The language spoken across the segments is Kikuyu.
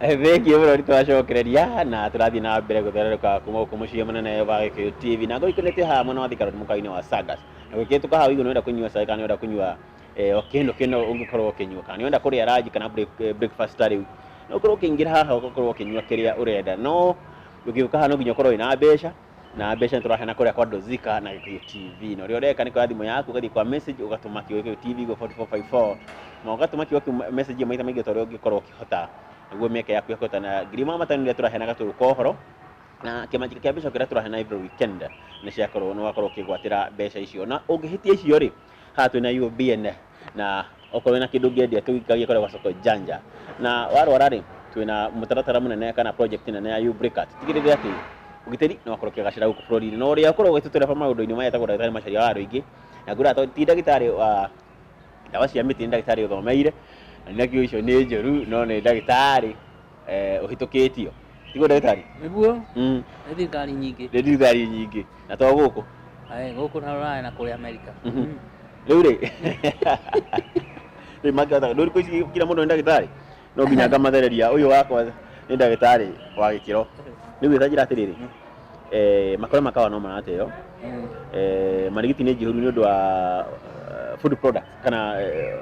Thengiũ mũno nĩ twacokereria na tũrathiĩ na mbere gũthererũka kuma gũkũ mũciĩ mũnene wa Gĩkũyũ TV na ngoro ikenete haha mwena wa Thika Road mũkawa-inĩ wa Sagas. Na gũkĩhĩtũka haha ũigue nĩ ũrenda kũnyua cai kana nĩ ũrenda kũnyua o kĩndũ kĩno ũngĩkorwo ũkĩnyua kana nĩ ũrenda kũrĩa ranji kana breakfast ta rĩu, no ũkorwo ũkĩingĩra haha ũgakorwo ũkĩnyua kĩrĩa ũrenda. No ũgĩũka haha no nginya ũkorwo wĩna mbeca na mbeca nĩ tũraheana kũrĩa kwa Dozika na Gĩkũyũ TV. Na ũrĩa ũreka nĩ kuoya thimũ yaku ũgathiĩ kwa message ũgatũma kiugo Gĩkũyũ TV gwĩ 4454 na ũgatũma kiugo kĩu message ĩyo maita maingĩ ta ũrĩa ũngĩkorwo ũkĩhota nĩguo mĩeke yaku ya kũhota na 1500 ĩrĩa tũraheana gatũrũ ka ũhoro na kĩmanjĩka kĩa mbeca kĩrĩa tũraheana every weekend nĩ ciakorwo nĩ wakorwo ũkĩgwatĩra mbeca icio. Na ũngĩhĩtia icio rĩ, haha twĩna UBN na okorwo wĩna kĩndũ ũngĩendia tũikagie kũrĩa gwa soko janja. Na warwara rĩ, twĩna mũtaratara mũnene kana project nene ya UBreaker tũtigĩrĩre atĩ ũgitĩri nĩ wakorwo ũkĩgacĩra gũkũ bũrũri-inĩ. Na ũrĩa ũkoragwo ũgĩtũtereba maũndũ-inĩ maya etagwo ndagĩtarĩ Macharia wa Rũingĩ, na ngwĩraga tondũ ti ndagĩtarĩ wa ndawa cia mĩtĩ, nĩ ndagĩtarĩ ũthomeire, na nakĩo icio nĩ njũru, no nĩ ndagĩtarĩ ũhĩtũkĩtio. Tiguo ndagĩtarĩ? Nĩguo. Nĩ thirikari nyingĩ. Nĩ thirikari nyingĩ. Na to gũkũ? Ae, gũkũ na Rũraya na kũrĩa Amerika. Rĩu rĩ, rĩu mangĩhota, rĩu thikũ ici kila mũndũ nĩ ndagĩtarĩ, no nginya ngamathereria ũyũ wakwa nĩ ndagĩtarĩ wa gĩkĩro. Rĩu ta njĩra atĩrĩrĩ, makore ma kahawa no marateo, marigiti nĩ njihũru nĩ ũndũ wa food products kana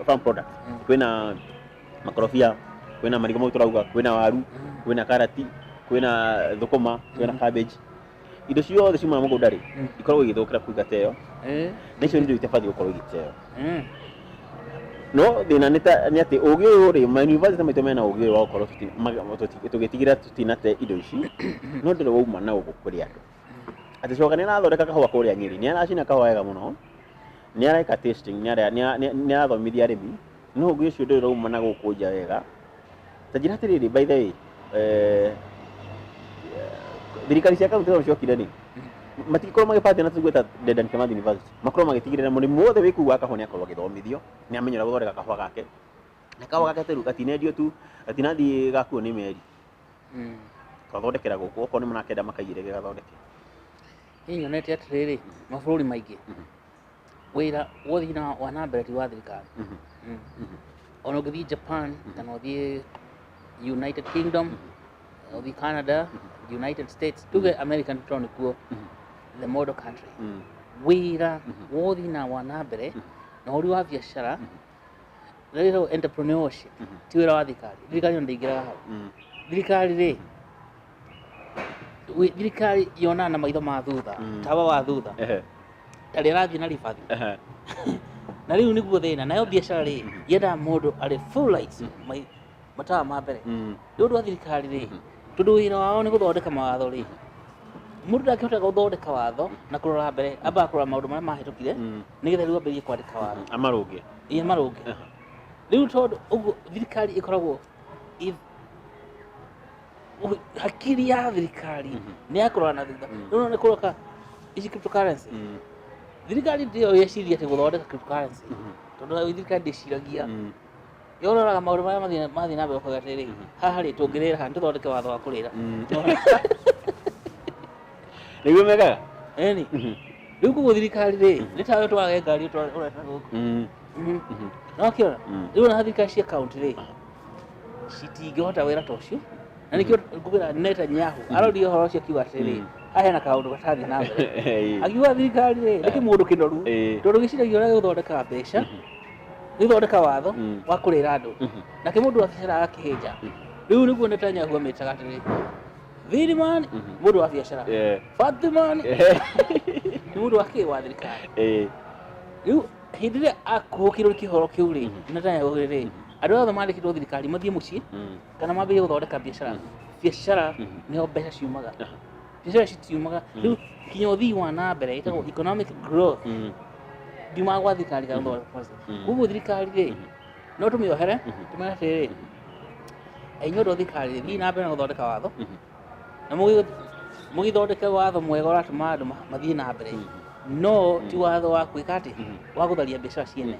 farm products. Kwĩna makorobia, kwĩna marigũ mau tũrauga, kwĩna waru, kwĩna karati, kwĩna thũkũma, kwĩna cabbage. Indo ciothe ciumaga mũgũnda rĩ, ikoragwo igĩthũkĩra kũu igateo, na icio nĩ indo itabatiĩ gũkorwo igĩteo. No thĩna nĩ ta nĩ atĩ ũgĩ ũyũ rĩ, ma university maitũ mena ũgĩ ũyũ wa gũkorwo tũgĩtigĩrĩra tũtinate indo ici, no ndũrĩ wauma na gũkũ kũrĩ andũ. Atĩ coka nĩ arathondeka kahũa kũrĩa Nyĩrĩ, nĩ aracina kahũa wega mũno, nĩ areka tasting, nĩ arathomithia arĩmi, no ũgĩ ũcio ndũrĩ ũrauma na gũkũ nja wega. Ta njĩra atĩrĩrĩ, by the way, thirikari cia kaunti no ciokire rĩ, matingĩkorwo magĩbate na tuge ta Dedan Kimathi University, makorwo magĩtigĩrĩra mũrĩmi wothe wĩ kũu wa kahũa nĩ akorwo agĩthomithio, nĩ amenya ũrĩa gũthondeka kahũa gake, na kahũa gake ta rĩu gatinendio tu, gatinathiĩ gakuo nĩ meri, twathondekera gũkũ, okorwo nĩ marakenda makaigĩre gĩgathondeke. Niĩ nyonete atĩrĩrĩ, mabũrũri maingĩ, wĩra wothe wa na mbere ti wa thirikari. Ona ũngĩthiĩ Japan kana ũthiĩ United Kingdom, ũthiĩ Canada, United States, tuge America nĩ tondũ nĩkuo the model country. Wĩra wothe na wa na mbere na ũhũri wa biacara na rĩrĩ entrepreneurship ti wĩra wa thirikari. Thirikari ona ndĩingĩraga hau. Thirikari rĩ, thirikari yonaga na maitho ma thutha, tawa wa thutha, tarĩa arathiĩ na ribathi. Na rĩu nĩguo thĩna. Nayo biacara rĩ, yendaga mũndũ arĩ full lights, matawa ma mbere. Nĩ ũndũ wa thirikari rĩ, tondũ wĩra wao nĩ gũthondeka mawatho rĩ, mũndũ ndangĩhota gũthondeka watho na kũrora mbere, ambaga kũrora maũndũ marĩa mahĩtũkire, nĩgetha rĩu ambĩrĩrie kwandĩka watho. Amarũnge. Ĩĩ, amarũnge. Rĩu tondũ ũguo thirikari ĩkoragwo hakiri ya thirikari nĩ ya kũrora na thutha. Rĩu nĩ kũroka ici cryptocurrency. Thirikari ndĩyo yeciria atĩ gũthondeka cryptocurrency, tondũ thirikari ndĩciragia. Yororaga maũndũ marĩa mathiĩ na mbere ũkauga atĩrĩrĩ, haha rĩ tũngĩrĩra haha nĩtũthondeke watho wa kũrĩra. Nĩguo mekaga? Ĩni. Rĩu koguo thirikari rĩ, nĩ tawe ũtwarage ngari ũreta gũkũ. No kĩona? Rĩu ona thirikari cia kaunti rĩ, citingĩhota wĩra ta ũcio. Na nĩkĩo ngũkwĩra Netanyahu arorire ũhoro ũcio akiuga atĩrĩrĩ, haha hena kaũndũ gatarathiĩ na mbere. Akiuga thirikari rĩ, nĩ kĩmũndũ kĩnoru, tondũ gĩciragia ũrĩa gĩgũthondeka mbeca, gĩthondeka watho wa kũrĩra andũ. Nake mũndũ wa biacara agakĩhĩnja. Rĩu nĩguo Netanyahu amĩtaga atĩrĩrĩ, Thin man, mũndũ wa biacara. Fat man, nĩ mũndũ wa kĩ wa thirikari. Rĩu hĩndĩ ĩrĩa akuhũkirwo nĩ kĩhoro kĩu rĩ, Netanyahu rĩ, andũ othe mandĩkĩtwo thirikari mathiĩ mũciĩ, kana mambĩrĩrie gũthondeka biacara. Biacara nĩho mbeca ciumaga. Biacara citiumaga. Rĩu nginya ũthii wa na mbere ĩtagwo economic growth ndiumaga gwa thirikari kana gũthondeka policy. Koguo thirikari rĩ, no tũmĩohere, tũmere atĩrĩrĩ, inyuĩ andũ a thirikari rĩ, thiĩi na mbere na gũthondeka watho, na mũgĩthondeke watho mwega ũratũma andũ mathiĩ na mbere, no ti watho wa gwĩka atĩ, wa gũtharia biacara ciene.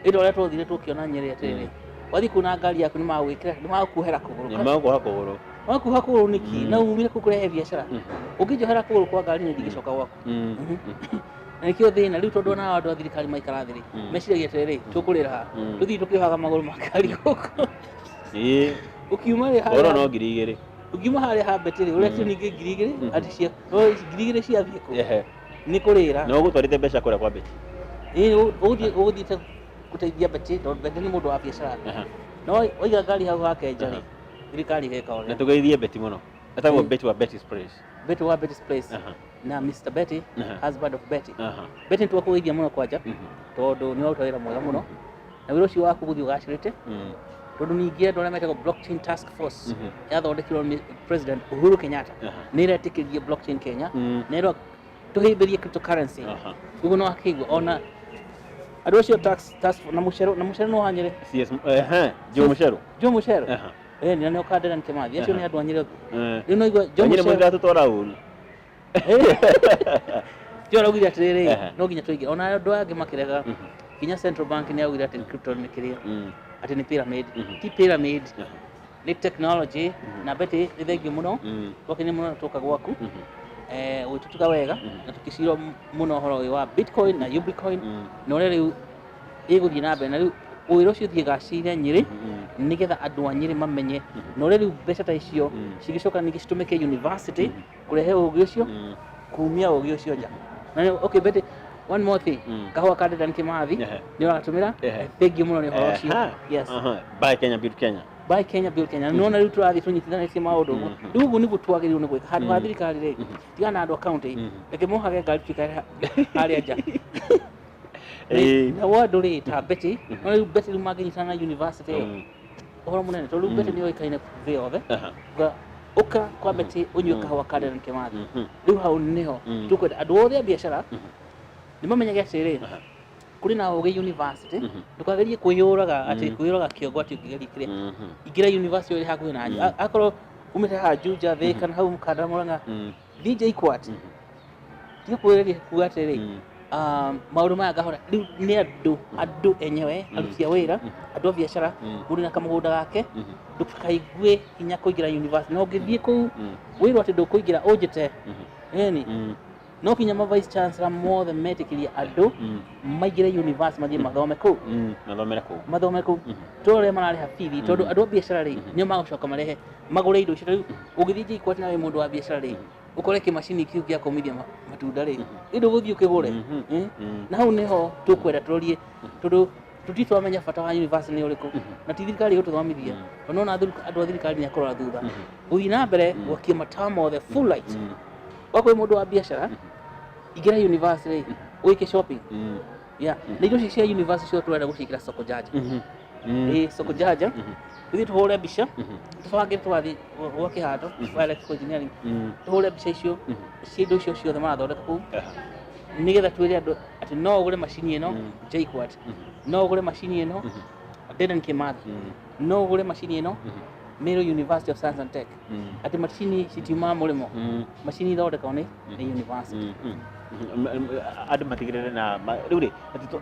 Ĩndĩ ũrĩa twathire tũkĩona Nyĩrĩ atĩrĩrĩ, wathiĩ kũu na ngari yaku nĩmagwĩkĩra, nĩmagũkuohera kũgũrũ. Nĩmagũkuoha kũgũrũ. Magũkuoha kũgũrũ nĩkĩ? Na umire kũu kũrehe biacara. Ũngĩnjohera kũgũrũ kwa ngari niĩ ndingĩcoka gwaku. Na nĩkĩo thĩna rĩu tondũ ona andũ a thirikari maikara thĩ rĩ, meciragia atĩrĩrĩ, tũkũrĩra ha? Tũthiĩ tũkĩohaga magũrũ ma ngari gũkũ. Ũkiuma rĩ Oro harĩa no 2000. Ũkiuma harĩa ha Betty rĩ, ũretio ningĩ 2000 atĩ cia no 2000 ciathiĩ kũ? Ehe. Nĩ kũrĩra. Na ũgũtwarĩte mbeca kũrĩa kwa Betty. Ĩĩ, ũgũthiĩte gũteithia Betty tondũ Betty nĩ mũndũ wa biacara. No waiga ngari hau hake nja rĩ, thirikari ĩgeka Na ũrĩa. tũgeithie Betty mũno. Etagwo Betty wa Betty's Place. Betty wa Betty's Place na Mr. Betty, husband of Betty. Betty nĩ twakũgeithia mũno kwanja tondũ nĩ waruta wĩra mwega mũno na wĩra ũcio waku gũthiĩ ũgacĩrĩte tondũ ningĩ andũ arĩa metagwo blockchain task force yathondekirwo nĩ President Uhuru Kenyatta nĩ ĩretĩkĩria blockchain Kenya na ĩrwa tũhĩmbĩrie cryptocurrency. Koguo no akĩigua ona andũ acio tax force na mũcero na mũcero no wa Nyĩrĩ. CS ehe, Joe Mucheru. Joe Mũcero ĩĩ na nĩo Kandara Kĩmathi, acio nĩ andũ a Nyĩrĩ othe. Rĩu no igua Joe Nyĩrĩ Mũcero mũtiratũtwara ũru. Joe araugire atĩrĩrĩ, no nginya tũingĩre ona andũ aya angĩ makĩrega, nginya Central Bank nĩ yaugire atĩ crypto nĩ kĩrĩa atĩ nĩ pyramid. Ti pyramid, nĩ technology. Na Betty, nĩ thengiũ mũno, twakene mũno tũka gwaku ũgĩtũtuga wega na tũkĩcira mũno ũhoro ũyũ wa Bitcoin na Ubricoin na ũrĩa rĩu ĩgũthiĩ na mbere na rĩu wĩra ũcio ũthiĩ gacĩire Nyĩrĩ nĩgetha andũ a Nyĩrĩ mamenye na ũrĩa rĩu mbeca ta icio cigĩcoka ningĩ citũmĩke university kũrehe ũgĩ ũcio, kumia ũgĩ ũcio nja. Na okay Betty, one more thing, kahũa ka Dedan Kimathi nĩ ũratũmĩra, thengiũ mũno nĩ ũhoro ũcio. Yes. Buy Kenya, build Kenya. Buy Kenya, build Kenya. Nĩ wona rĩu tũrathiĩ tũnyitithanĩtie maũndũ ũguo. Rĩu ũguo nĩguo twagĩrĩirwo nĩ gwĩka handũ ha thirikari rĩ, tigana na andũ a county, reke mohage ngari tuikare harĩa nja. Nao andũ rĩ ta Betty, no rĩu Betty rĩu mangĩnyitana na university ĩyo, ũhoro mũnene tondũ rĩu Betty nĩ oĩkaine thĩ yothe. Ũka kwa Betty ũnyue kahũa ka Dedan Kimathi. Rĩu hau nĩho tũkwenda andũ othe a biacara nĩ mamenyage atĩrĩrĩ, kũrĩ na ũgĩ university, ndũkagerie kwĩyũraga atĩ kwĩyũraga kĩongo atĩ ũngĩgeria kĩrĩa, ingĩra university ĩrĩa hakuhĩ nanyu. Akorwo umĩte haha Juja, Thika na hau Kanda Murang'a, thiĩ JKUAT. Tiga kwĩgeria kuga atĩrĩrĩ, maũndũ maya ngahora rĩu nĩ andũ enyewe aruti a wĩra, andũ a biacara, mũndũ na kamũgũnda gake ndũkaigue hinya kũingĩra university, na ũngĩthiĩ kũu wĩrwo atĩ ndũkũingĩra ũnjĩte ĩni. No kinya ma vice chancellor mothe metĩkĩrie andũ maingĩre university mathiĩ mathome kũu. Mathomere kũu. Mathome kũu to arĩa mararĩha bithi tondũ andũ a biacara rĩ nĩo magũcoka marehe magũre indo icio. Rĩu ũngĩthiĩ JKUAT na wĩ mũndũ wa biacara rĩ, ũkore kĩmacini kĩu gĩa kũmithia matunda rĩ, ndũgũthiĩ ũkĩgũre. Na hau nĩho tũkwenda tũrorie tondũ tũtirĩ twamenya bata wa university nĩ ũrĩkũ na ti thirikari ĩgũtũthomithia tondũ nona andũ a thirikari nĩ akũrora thutha gũthiĩ na mbere gwakia matawa mothe full light. Wakorwo wĩ mũndũ wa biacara, ingĩra university wĩke shopping yeah na indo icio cia university ciothe tũrenda gũciĩkĩra soko janja. Ĩĩ, soko janja tũthiĩ tũhũre mbica, tũbange tũgathiĩ gwa kĩhando wa electrical engineering, tũhũre mbica icio cia indo icio ciothe marathondeka kũu nĩgetha twĩre andũ atĩ no ũgũre macini ĩno JKUAT, no ũgũre macini ĩno Dedan Kimathi, no ũgũre macini ĩno Meru University of Science and Tech, atĩ macini citiumaga mũrĩmo, macini ithondekagwo nĩ university. Andũ matigĩrĩre na rĩu rĩ atĩ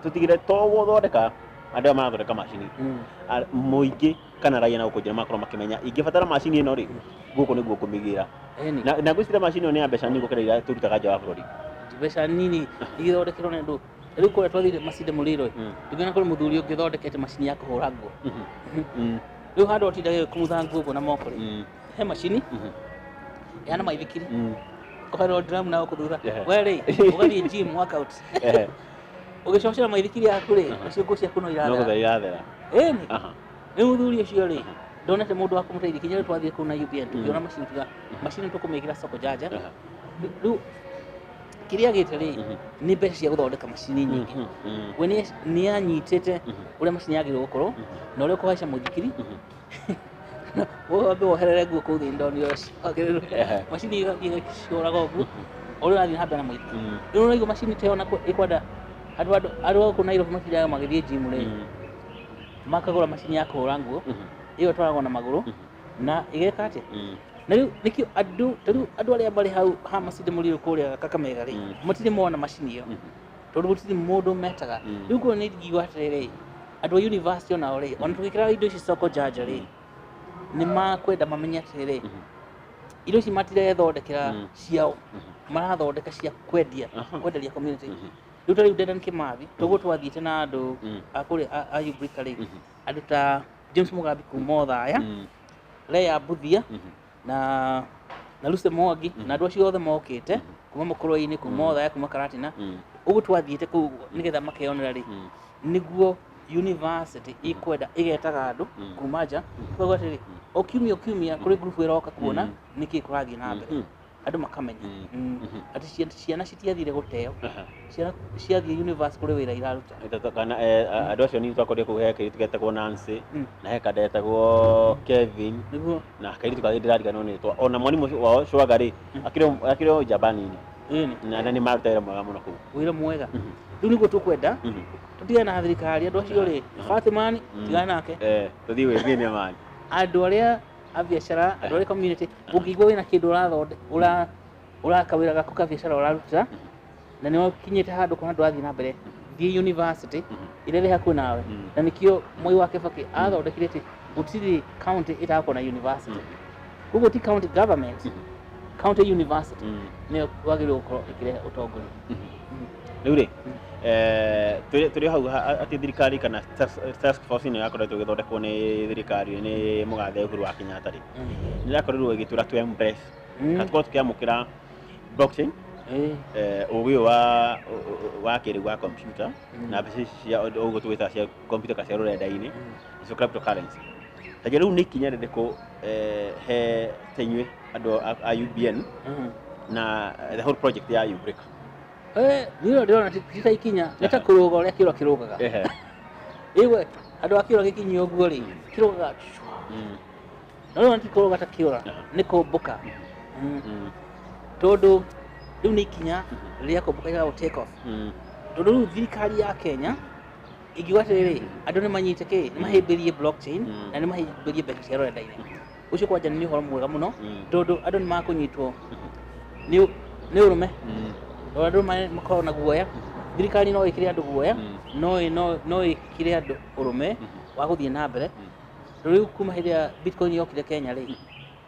tũtigĩrĩre to gũthondeka andũ aya marathondeka macini, mũingĩ kana raia na gũkũ njĩra makorwo makĩmenya ingĩbatara macini ĩno rĩ, gũkũ nĩguo ngũmĩgĩra. Ĩni. Na ngwĩciria macini ĩyo nĩ ya mbeca nini gũkĩra iria tũrutaga nja wa bũrũri. Mbeca nini igĩthondekerwo nĩ andũ rĩu kũrĩa twathire Masinde Muliro, tũkĩona kũrĩ mũthuri ũngĩ ũthondekete macini ya kũhũra nguo. Rĩu handũ ũtindage ũkĩmutha nguo ũguo na moko rĩ, he macini ĩhana maithikiri, koherwo drum na gũkũ thutha, we rĩ ũgathiĩ gym workout, ũgĩcocera maithikiri yaku rĩ, nacio nguo ciaku no no irathera. Gũthera irathera. Ĩni. Rĩu mũthuri ũcio rĩ, ndonete mũndũ wa kũmũteithia kinya rĩu twathiĩ kũu na UPN tũkĩona macini, tuga macini tũkũmĩkĩra soko janja. Rĩu kĩrĩa agĩte rĩ nĩ mbeca cia gũthondeka macini nyingĩ. We nĩ anyitĩte ũrĩa macini yagĩrĩirwo gũkorwo na ũrĩa ũkũhaica mũithikiri wambe woherere nguo kũu thĩinĩ, ndonire wagĩrĩirwo macini ĩgathiĩ ĩgĩcũraga ũguo ũrĩa ũrathiĩ na mbere na mũithikiri. Rĩu ũraigua macini ta ĩyo na ĩkwenda andũ a gũkũ Nairobi matindaga magĩthiĩ gym rĩ, makagũra macini ya kũhũra nguo ĩyo ĩtwaragwo na magũrũ na ĩgeka atĩa. Na rĩu nĩkĩo andũ ta rĩu andũ arĩa marĩ hau ha Masinde Muliro kũrĩa Kakamega rĩ, matirĩ mona macini ĩyo tondũ gũtirĩ mũndũ metaga. Rĩu kũu nĩ ingiuga atĩrĩrĩ, andũ a university onao rĩ, ona tũgĩkĩraga indo ici soko janja rĩ, nĩ makwenda mamenye atĩrĩrĩ, indo ici matirethondekera ciao, marathondeka cia kwendia, kwenderia community. Rĩu ta rĩu Dedan Kimathi toguo twathiĩte na andũ a kũrĩa a Ubrica rĩ, andũ ta James Mugambi kuma Othaya, Leah Mbuthia na Lucy Mwangi na andũ acio othe mokĩte kuma Mũkũrwe-inĩ, kuma Othaya, kuma Karatina, ũguo twathiĩte kũu nĩgetha makeyonera rĩ, nĩguo university ikwenda ĩgetaga andũ kuma nja, tukauga atĩrĩ, o kiumia o kiumia kũrĩ group ĩroka kuona nĩkĩ kũrathiĩ na mbere, andũ makamenya atĩ ciana citiathire gũteo, ciana ciathiĩ university kũrĩ wĩra iraruta. Kana andũ acio nĩ twakorire kũu, he kairĩtu getagwo Nancy na he kanda getagwo Kevin nĩguo na kairĩtu kangĩ ndĩrariganĩrwo nĩ rĩtwa, ona mwarimũ ũcio wao Cwaga rĩ, akĩrĩ o njamba nini. Ĩni. Na nĩ maruta wĩra mwega mũno kũu. Wĩra mwega. Rĩu nĩguo tũkwenda tũtigane na thirikari, andũ acio rĩ, Fatimani tigana nake. Tũthiĩ wĩra-inĩ mani. Andũ arĩa a biacara, andũ arĩa community, ũngĩigua wĩna kĩndũ ũrathonde ũra ũraka wĩra gaku ka biacara ũraruta na nĩ ũkinyĩte handũ kana ndũrathiĩ na mbere, thiĩ university ĩrĩa ĩrĩ hakuhĩ nawe. Na nĩkĩo Mwai wa Kibaki athondekire atĩ gũtirĩ county ĩtagakorwo na university. Koguo ti county government, county university nĩyo wagĩrĩirwo gũkorwo ĩkĩrehe ũtongoria. Rĩu rĩ, tũrĩ hau atĩ thirikari kana task force ĩno yakoretwo ĩgĩthondekwo nĩ thirikari nĩ mũgathe Uhuru wa Kenyatta rĩ, nĩ ĩrakorirwo ĩgĩtwĩra tũ embrace kana tũkorwo tũkĩamũkĩra blockchain, ũgĩ ũyũ wa kĩrĩu wa computer na mbeca ici cia ũguo tũgĩtaga cia computer kana cia rũrenda-inĩ, nĩcio cryptocurrency. Ta rĩu nĩ ikinya rĩrĩkũ he ta inyuĩ andũ a UBN na the whole project ya Ubrica? Niĩ ndĩrona ti ta ikinya, nĩ ta kũrũga ũrĩa kĩũra kĩrũgaga. Ĩwe andũ a kĩũra gĩkinyia ũguo rĩ, kĩrũgaga cua. No rĩu ti kũrũga ta kĩũra, nĩ kũmbũka. Tondũ rĩu nĩ ikinya rĩa kũmbũka rĩa take off. Tondũ rĩu thirikari ya Kenya ingiuga atĩrĩrĩ, andũ nĩ manyite kĩ, nĩ mahĩmbĩrie blockchain na nĩ mahĩmbĩrie mbeca cia rũrenda-inĩ. Ũcio kwanja nĩ ũhoro mwega mũno, tondũ andũ nĩ makũnyitwo nĩ ũrũme. Tondũ andũ makoragwo na guoya, thirikari no ĩkĩre andũ guoya, no ĩkĩre andũ ũrũme wa gũthiĩ na mbere. Tondũ rĩu kuma hĩndĩ ĩrĩa Bitcoin yokire Kenya rĩ,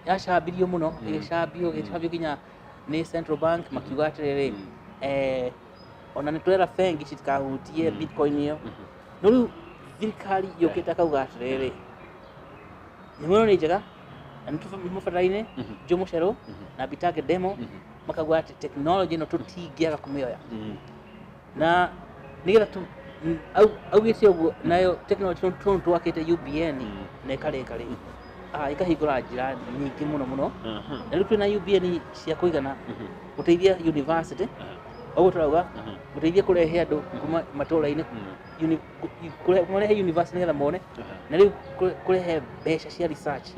yacambirio mũno, ĩgĩcambio nginya nĩ Central Bank makiuga atĩrĩrĩ, ona nĩ twera bengi citikahutie Bitcoin ĩyo. No rĩu thirikari yũkĩte akauga atĩrĩrĩ, nyamũ ĩno nĩ njega na nĩ tũmũbataine. Jomo Chello na Bitange Ndemo makauga atĩ technology ĩno tũtingĩaga kũmĩoya na nĩgetha tu augĩte ũguo, nayo technology tondũ twakĩte UBN na ĩkarĩka rĩ, ĩkahingũra njĩra nyingĩ mũno mũno. Na rĩu twĩna UBN cia kũigana gũteithia university, ũguo tũrauga gũteithia kũrehe andũ kuma matũra-inĩ, kũrehe university nĩgetha mone, na rĩu kũrehe mbeca cia research.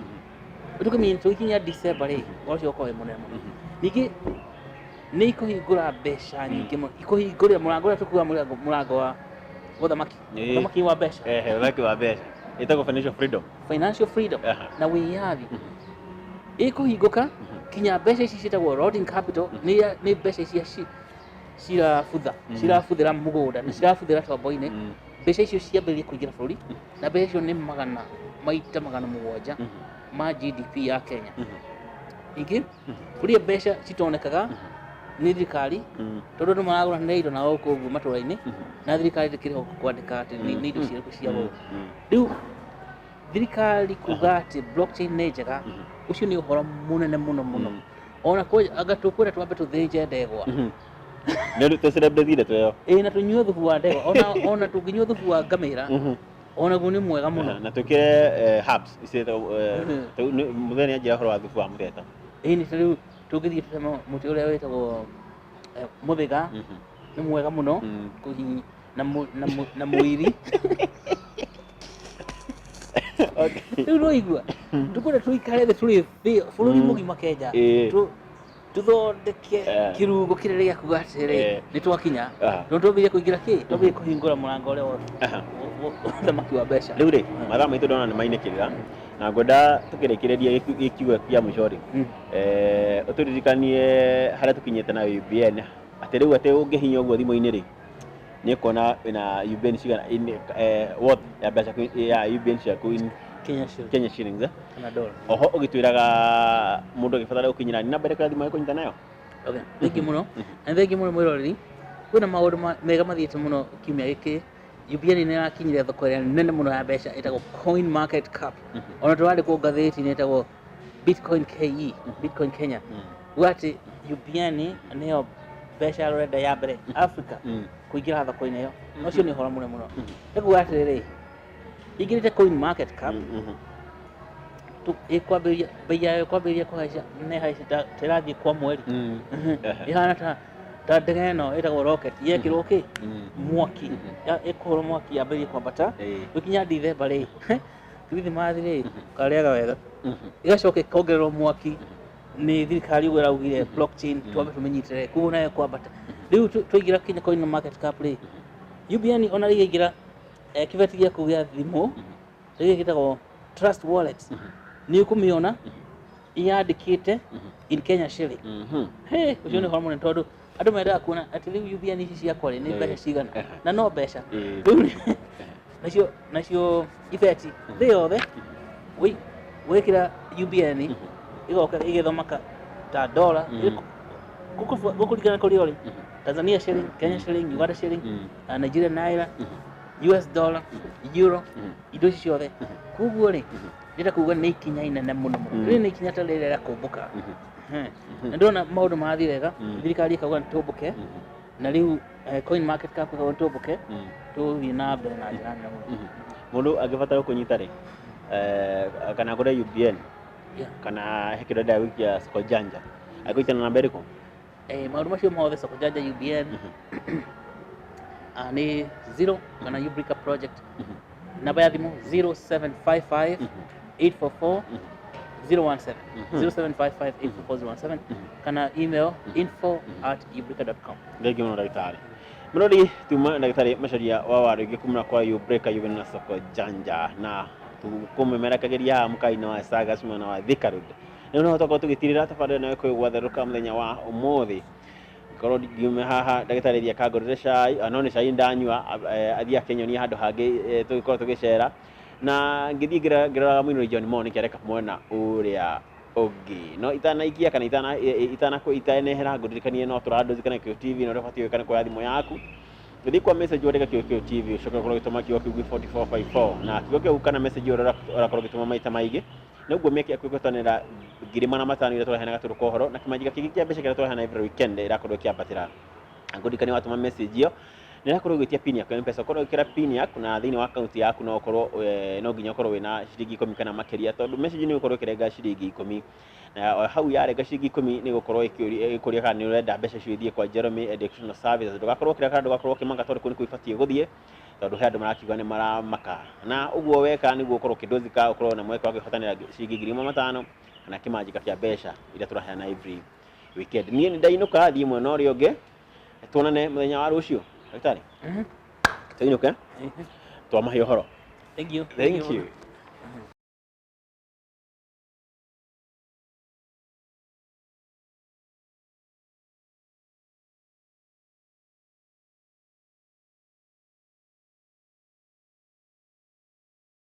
Tũkĩmenya tũgĩkinya December rĩ, ũhoro ũcio ũkorwo wĩ mũnene mũno. Ningĩ nĩ ikũhingũra mbeca nyingĩ mũno, ikũhingũrĩra mũrango ũrĩa tũkuaga, mũrango wa ũthamaki, ũthamaki wa mbeca. Ehe, ũthamaki wa mbeca ĩtagwo financial freedom. Financial freedom na wĩyathi ĩkũhingũka kinya mbeca ici ciĩtagwo rotting capital, nĩ mbeca icia cirabutha, cirabuthĩra mũgũnda na cirabuthĩra tombo-inĩ. Mbeca icio ciambĩrĩrie kũingĩra bũrũri, na mbeca icio nĩ magana maita 700 ma GDP ya Kenya. Ningĩ kũrĩ mbeca citonekaga nĩ thirikari, tondũ andũ maragũranĩra indo na gũkũ ũguo matũra-inĩ na thirikari ndĩkĩrĩ ho kwandĩka atĩ nĩ indo cirĩkũ cia gũkũ. Rĩu thirikari kuga atĩ blockchain nĩ njega, ũcio nĩ ũhoro mũnene mũno mũno. Ona anga tũkwenda twambe tũthĩnje ndegwa. Nĩ tũ celebrate ndeto ĩyo. Ĩĩ, na tũnyue thubu wa ndegwa, ona tũngĩnyua thubu wa ngamĩra, onaguo nĩ mwega mũno. Na twĩkĩre herbs ici mũthenya nĩ anjĩra ũhoro wa thubu wa mũtheta. Ĩĩ, nĩ ta rĩu tũngĩthiĩ tũteme mũtĩ ũrĩa wĩtagwo mũthĩga, nĩ mwega mũno na mũiri. Rĩu no igua tũkwenda tũikare thĩ tũrĩ thĩ bũrũri mũgima Kenya, tũthondeke kĩrungo kĩrĩa gĩa kuga atĩrĩrĩ, nĩ twakinya, no twambĩrĩrie kũingĩra kĩ, twambĩrĩrie kũhingũra mũrango ũrĩa wa ũthamaki wa mbeca. Rĩu rĩ, mathaa maitũ ndona nĩ mainĩkĩrĩra na ngwenda tũkĩrĩkĩrĩria gĩkiugo kĩa mũico rĩ, ũtũririkanie harĩa tũkinyĩte na UBN, atĩ rĩu atĩ ũngĩhinya ũguo thimũ-inĩ rĩ, nĩ ũkuona wĩna UBN cigana worth ya mbeca ya UBN ciaku in Kenya shillings. Kenya shillings, eh? Kana dollar. Oho ũgĩtwĩraga mũndũ agĩbatara gũkinyĩra nĩ namba ĩrĩkũ ya thimũ ekũnyita nayo? Okay, thengi mũno. Na thengi mũno mwĩroreri. Kwĩna maũndũ mega mathiĩte mũno kiumia gĩkĩ. UBN nĩ ĩrakinyire thoko ĩrĩa nene mũno ya mbeca ĩtagwo Coin Market Cap. Ona tũrandĩkwo ngathĩti-inĩ ĩtagwo Bitcoin KE, Bitcoin Kenya. Uga atĩ UBN nĩyo mbeca ya rũrenda ya mbere Africa kũingĩra thoko-inĩ ĩyo. Na ũcio nĩ ũhoro mũnene mũno. Nĩ kuga atĩrĩrĩ, ingĩrĩte Coin Market Cap, ĩkwambĩrĩria bei yayo ĩkwambĩrĩria kũhaica na ĩhaica ta ĩrathiĩ kwa mweri. Ĩhana ta ndege ĩno ĩtagwo rocket yekĩrwo kĩ mwaki, ĩkũhũrwo mwaki yambĩrĩrie kwambata gũkinya Dithemba rĩ, Kirithimathi rĩ, karĩaga wega, ĩgacoka ĩkongererwo mwaki nĩ thirikari ũguo ĩraugire blockchain twambe tũmĩnyitĩrĩre, koguo nayo kwambata. Rĩu twaingĩra Kenya Coin Market Cap rĩ, UBN ona rĩu yaingĩra kĩbeti gĩaku gĩa thimũ gĩkĩ gĩtagwo Trust Wallet, nĩ ũkũmĩona yandĩkĩte in Kenya shilling. He, ũcio nĩ ũhoro mũnene tondũ andũ mendaga kuona atĩ rĩu UBN ici ciakwa rĩ nĩ mbeca cigana, na no mbeca rĩu nacio ibeti thĩ yothe wĩkĩra UBN ĩgoka ĩgĩthoma ta dollar gũkũringana kũrĩa ũrĩ, Tanzania shilling, Kenya shilling, Uganda shilling, Nigeria naira, US dollar, euro, indo ici ciothe. Koguo rĩ, ndĩrenda kuga nĩ ikinya inene mũno mũno. Rĩrĩ nĩ ikinya ta rĩrĩa rĩa kũmbũka. Na ndĩrona maũndũ marathiĩ wega, thirikari ĩkauga nĩ tũmbũke, na rĩu Coin Market Cap ĩkauga nĩ tũmbũke, tũthiĩ na mbere na njĩra nene mũno. Mũndũ angĩbatara kũnyita rĩ, kana agũre UBN kana he kĩndũ endaga gũikia Soko Janja, angĩkũnyita na namba ĩrĩkũ? Maũndũ macio mothe Soko Janja UBN nĩ 0 kana Ubrica project, namba ya thimũ 0755 844 017, 0755 844 017, kana email info@ubrica.com. Thengiũ mũno ndagĩtarĩ. Mũrori tuma ndagĩtarĩ Macharia wa Warũingĩ kumana kwa Ubrica UBN na Soko Janja na kũmemerekagĩria haha mũkawa-inĩ wa Sagas mwena wa Thika Road. Rĩu no tũkorwo tũgĩtirĩra tabarĩra ĩno ĩkwĩgwatherũka mũthenya wa ũmũthĩ. Korwo ngiume haha ndagĩtarĩ thiĩ akangũrĩre cai, no nĩ cai ndanyua, athiĩ akĩnyonia handũ hangĩ tũgĩkorwo tũgĩcera na ngĩthiĩ ngĩroraga mũinũri John Mo nĩkĩ areka mwena ũrĩa ũngĩ. No itanaikia kana itanehera ngũririkanie no tũrandozi kana Gĩkũyũ TV, na ũrĩa ũbatiĩ gwĩka nĩ kuoya thimũ yaku ũthiĩ kwa message wandĩke Gĩkũyũ TV, ũcoke ũkorwo ũgĩtũma kiugo kĩu 4454, na kiugo kĩu kana message ĩyo ũrakorwo ũgĩtũma maita maingĩ noguo mĩeke yaku ĩgũtanĩra 500,000 iria tũraheana gatũrũ ka ũhoro na kĩmanjĩka kĩngĩ kĩa mbeca kĩrĩa tũraheana every weekend ĩrakorwo ĩkĩambatĩra. Ngũririkanie watũma message ĩyo nĩ ĩrakorwo ĩgwĩtia pin yaku ya M-Pesa, ũkorwo ũgĩkĩra pin yaku na thĩinĩ wa akaunti yaku no ũkorwo no nginya ũkorwo wĩna ciringi 10 kana makĩria, tondũ message nĩ ĩgũkorwo ĩkĩrenga ciringi 10, na hau yarenga ciringi 10 nĩ ĩgũkorwo ĩkĩũria kana nĩ ũrenda mbeca icio ithiĩ kwa Jeremy Educational Services. Ndũgakorwo ũkĩrega kana ndũgakorwo ũkĩmaka tondũ kũu nĩkuo ibatiĩ gũthiĩ, tondũ he andũ marakiuga nĩ maramaka, na ũguo weka nĩguo ũkorwo ũkĩndũzika ũkorwo na mweke wa kwĩhotanĩra ciringi 500,000 kana kĩmanjĩka kĩa mbeca iria tũraheana every weekend. Niĩ nĩ ndainũka thiĩ mwena ũrĩa ũngĩ, tuonane mũthenya wa rũciũ. Ndagĩtarĩ, tũinũke twamahe ũhoro. Thank you. Thank you.